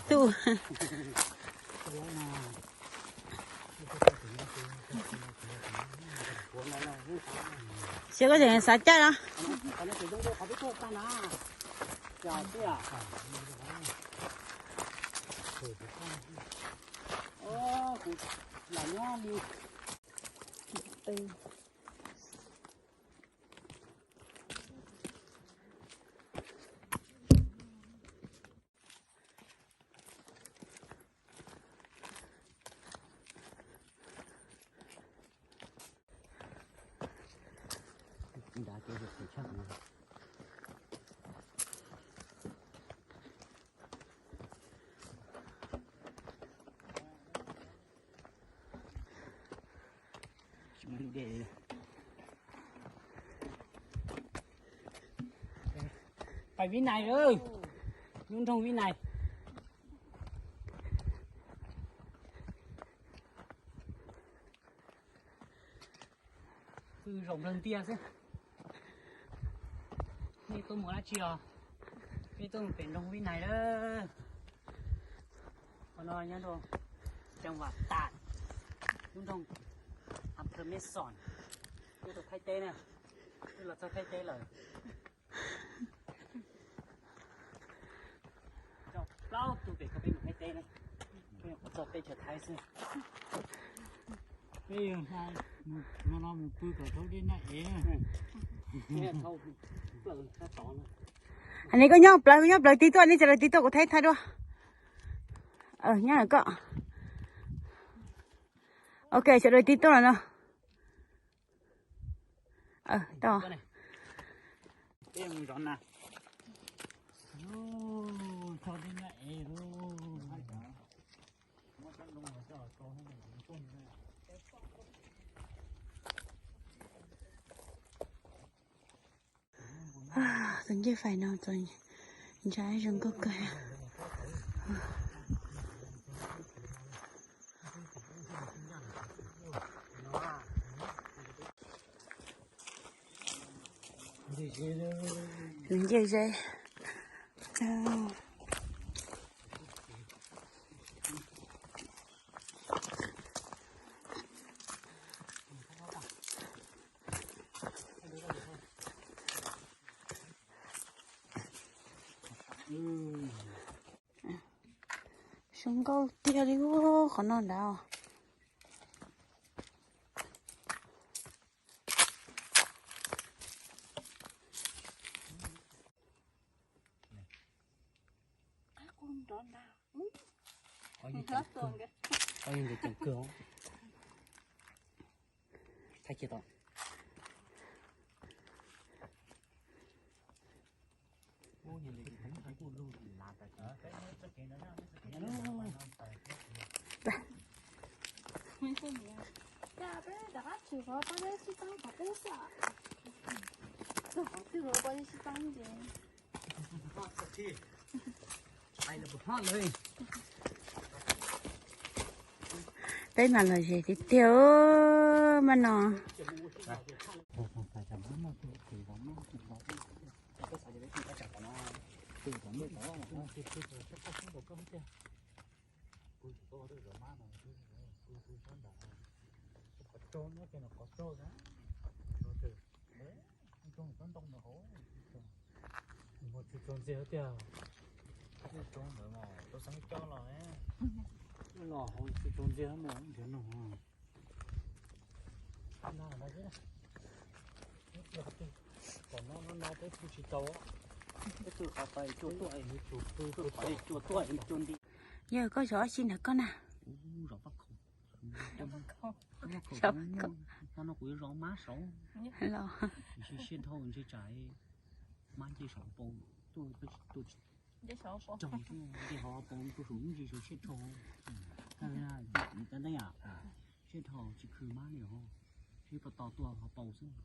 Tus. Xyov koj tseem xav caij no. Pais Vib Nais lawm, lub nroog Vib Nais. Pw zaum nplawg ntiag xwb. Nej tuaj mus dab tsi os? Peb tuaj mus pem nroog Vib Nais lawm. Qhov no nyob rau Cam Vam Tas, lub nroog Am Phơ Mê Sọn, nyob rau Thaib teb na. Twb los txog Thaib teb lawm. Coj plaub tug pem ko peb mus Thaib teb na. Peb mus txog teb chaws Thaib xwb. Peb yog no no mus pw kom thaub dej naj ev. Nim koj nyob plawv, koj nyob plawv tig tuaj, nej sawv daws tig tuaj kuv thaij thaij dua. Nyob lawm koj. Ok, sawv daws tig tuaj no. Tau. Tus ncej fais no txom nyem, ntshai zoo nkauj kawg. Tus ncej ze. Zoo nkauj tiag li qhov no nrad. Peb mas lom zem tiag tiag mas no. Los hauv tsis tau ntxiag mas nrhiav no. Kom no no peb pw tsis tau. Peb pw qhov pais cua tuaj, pw qhov cua tuaj cua nti. Yog koj zov dab tsi ntawm koj na? Zov paj khaum. Zov paj khaum. Qhov no kuv yuav zov mab saud. Los. Ntshe siab dhau ntshe tsam mab nce saum paus tuaj, tuaj tsis raug, nce hauv paus tuaj saum lub ntsis saud siab dhau. Siab dhau tsis khw mab li os. Ib puas tos tuaj ho paus xwb.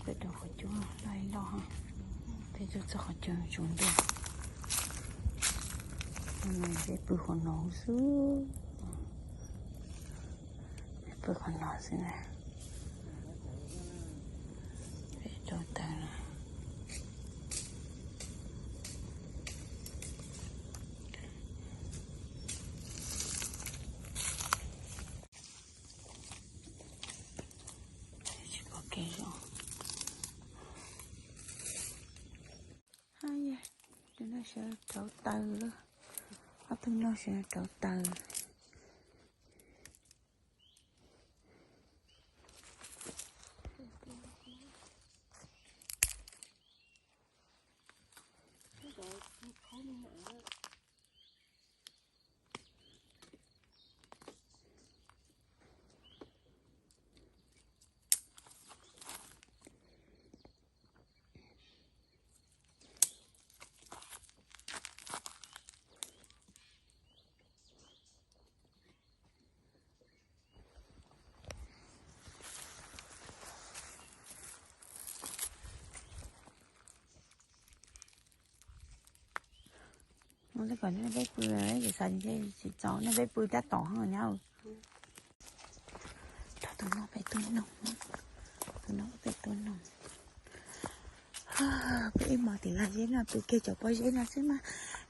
Peb rau qhov cub loj loj, peb tuaj txog qhov cub tsuas ntuj. Peb pw qhov no xwb, pw qhov no xwb na. Peb rau taws na. Tsis pom kev zoo. Tus no sawv rauv taws lawm, ob tug no sawv rauv taws. Ua li kom nej peb pw, ces xav tsis txaus nej peb pw tab tom na. Rau tus no peb tuaj noog, tus no peb tuaj noog. Peb ib hmos tim laj zeb no pw kiag cov pob zeb no xwb mas,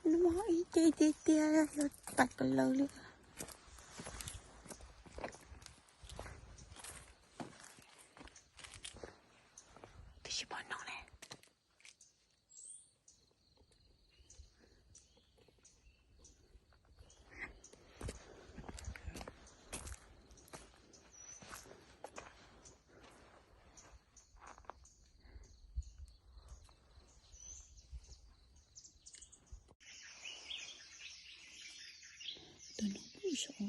nag hmo ib ce tiag tiag yog tas ka law li. Twb tsis pom noog li. Tus no kuj zoo,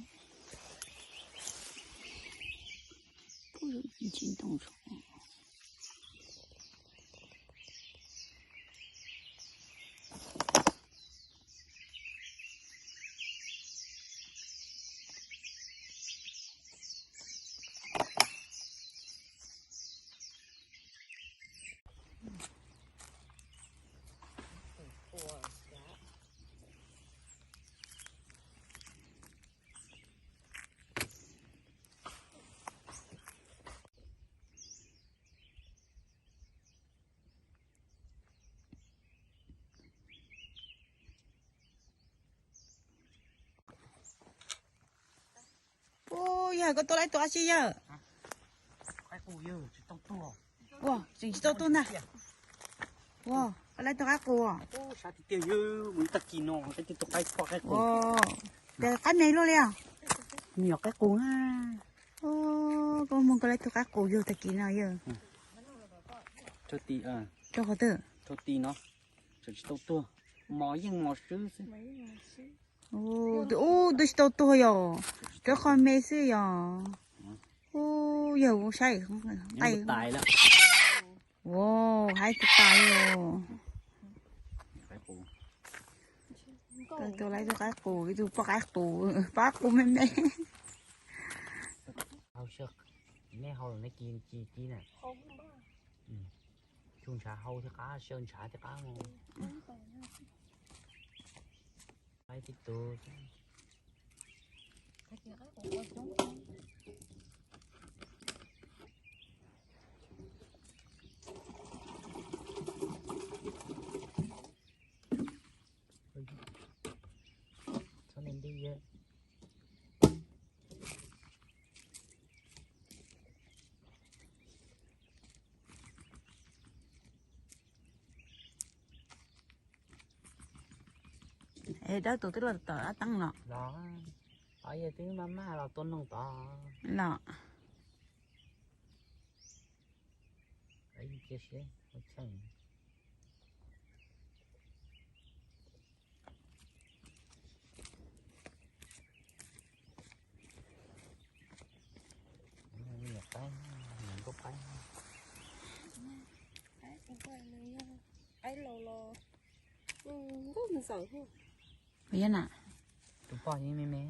kuj zoo ntsis ntoo zoo. Ua, yawg koj tua laib tus dab tsi yawg? Ua, tseem tsis tau tuag ntag. Ua, koj laib tus qaib qus. Ua, tes qaib me luaj li os. Me nyuam qaib qus na. Koj muag koj laib tus qaib qus yug tag kis no yawg. Rau qhov twg? Tsis tau tuag, mos yeej mos swb xwb. Ub, twb tsis tau tuag yog, rau qhov me xwb yog. Ub, yawg ua saib. Ua, haib tag tas li. Tus laib tus qaib qus, ib tug poj qaib qus, poj qaib qus me me. Nej hau ci ci na. Tug ntshav hau thiab qab, xyaw ntshav thiab qab. Qaib tib tug. Txhob ntij. Es dawb tus twb los tom ab teeb los? Los, twb maj maj los tua noog tod los. Tus poj me me.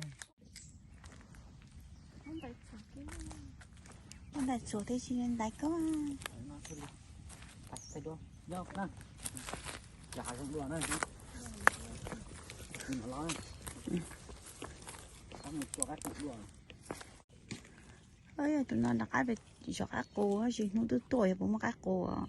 Ntawm tsuas tib si ntawd koj. Yog tus no rov qab pem zov qaib qus, tsis hnub twb tuaj, yog puas muaj qaib qus.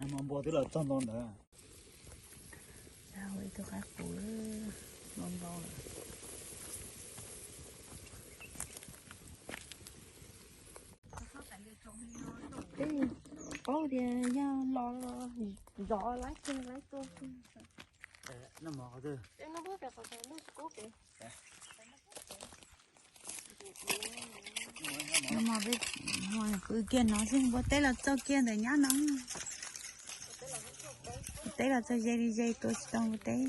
Npua twb los txog nto ntawd. Ua ib tug qaib qus ntau ntau lawm. Paub tias yog los zov laib kiag laib tuaj. Kwv kiag no xwb, npua teb los txog kiag ntawm nyab no. Npua teb los txog ze li ze tua tsis tau npua teb.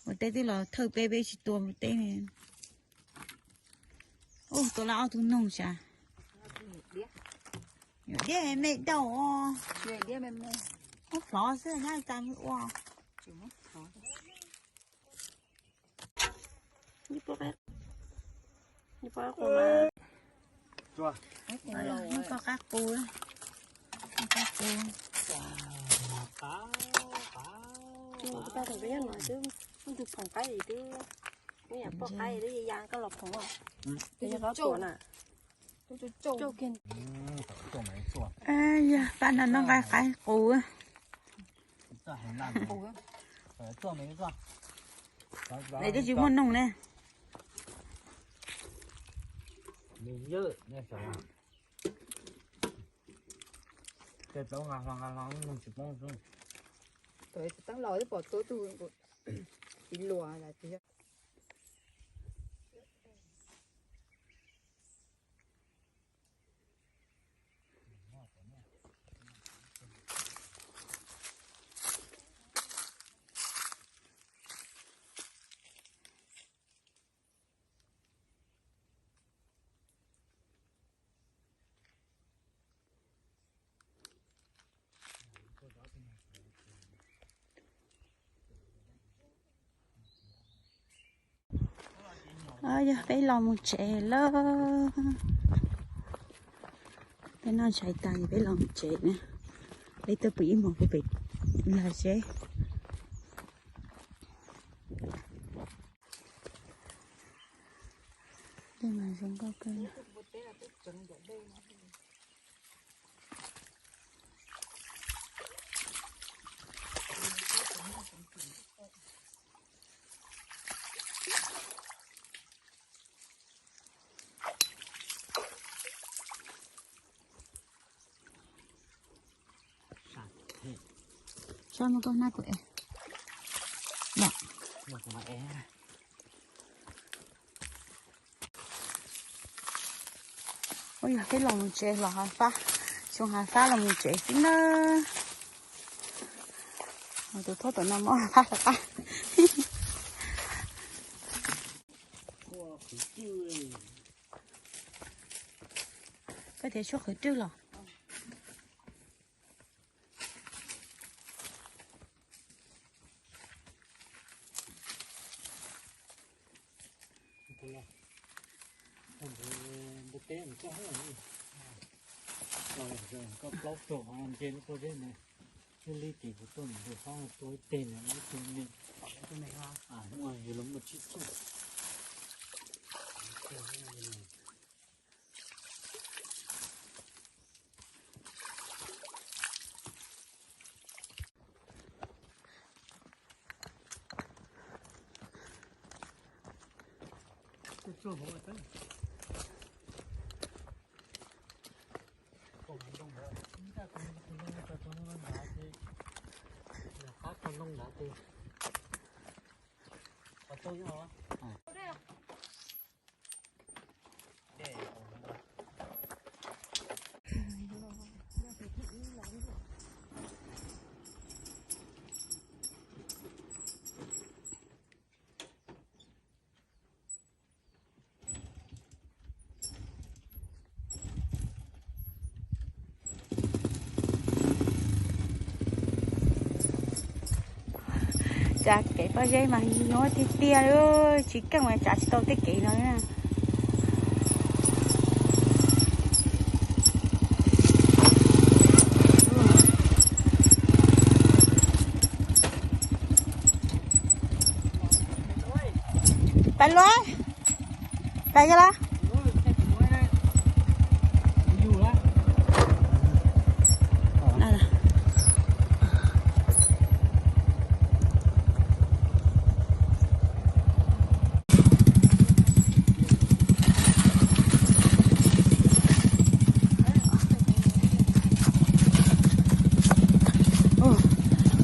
Npua teb twb los thawj peb, peb tsis tua npua teb ne. Ua tua lawm ob tug noog sav. Diab me dauj os. Muab hlov xwb nyab tas ua. Muab qaib qus, muab qaib qus. Tus poj qaib twb, tus poj qaib twb, tus poj qaib twb ya koj los phoom os. Tus yog qab tuam na. Yog pab no noj nqaij qaib qus. Nws twb tsis muaj noog ne. Tab los twb pom tua tus txiv luas. Yog peb los mus tsev lawm. Peb noj ntshai tas es peb los mus tsev na. Peb tuaj pw ib hmos puag pem lawm seb. Dej mas zoo nkauj kawg. Saib muaj koj hnab kuv ev. Ua yog peb los mus tsev los hav fab, xyoo hav fab los mus tsev xwb na. Tus thob tom no muab hav fab rov qab. Koj tias tshuab qhwv rwg los? Npua teb koj plaub tug nce lub pob zeb ntawd, ib lub tim kuv tuaj mus nce xob tua ib teg ntawd ib tug me. Yus los muaj tsib tug. Tsav kev pob zeb mas nyuaj tiag tiag li, tsis keej mas tsav tsis tau tej kev no na. Pais luaj, pais kiag los.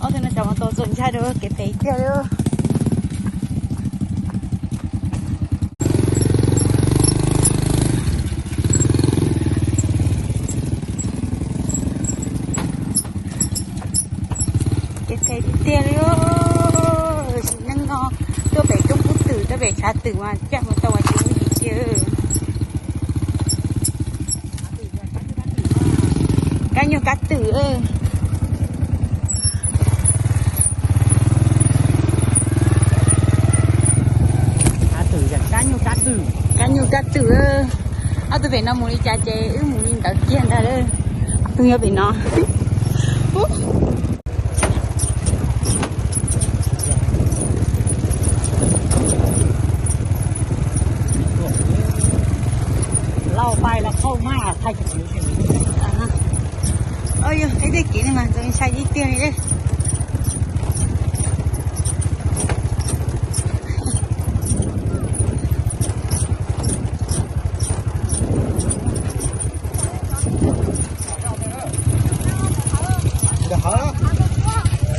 Ob tug no cov mas tau txaus ntshai rau kev pem tiag li. Kev phem tiag tiag li. Sim neej no tuaj pem roob kub twm, tuaj pem tshav twm mas caj mus tau mas tsis muaj tsis cia. Kab nyuj kab twm. Kab nyuj kab twm. Kab nyuj kab twm. Ob tug pem no mus li cas ces wb mus li ntawd kiag ntag. Tus nyob pem no. Lauj, pais los qhauj mas thaij. Yog ib tej kev no mas txaus ntshai tiag tiag li.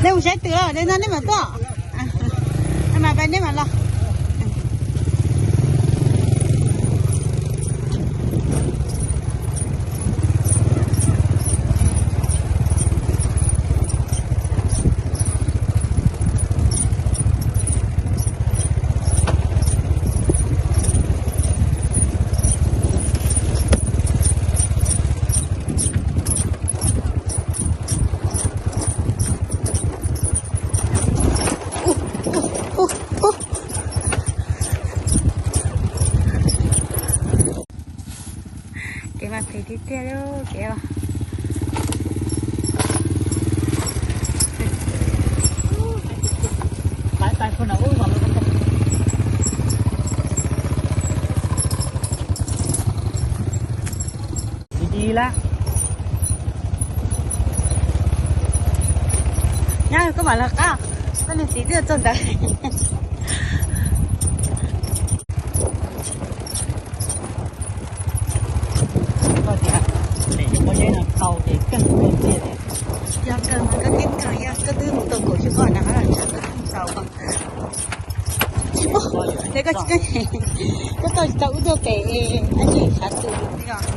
Nej mus saib twm los, nej no nej mam tuaj. Mas pais nej mam los. Kev mas phem tiag tiag li kev. Dim dim lawm. Nyab, koj mam los qab, koj niag txiv twb txog ntawd. Koj tias pem cov pob zeb no tau ces keej kawg tiag. Yog kawg mas koj keej kawg, yog koj twb mus tau kaum xyoo koj na, koj tsis tau. Koj tsis, koj tau tsis tau wb tuaj pem dab tsi tshav twm os.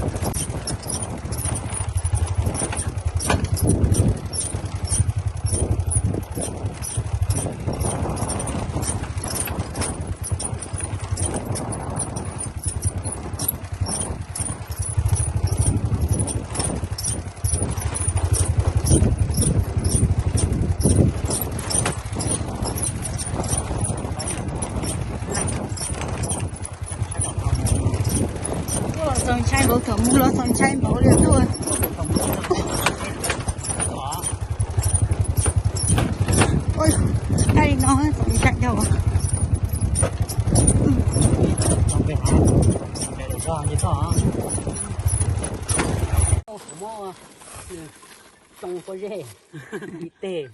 Tuaj los txaus ntshai npaum, thaum mus los txaus ntshai npaum li tuaj. Ua li no txaus ntshai dhau. Tsoo pob zeb, dim teg.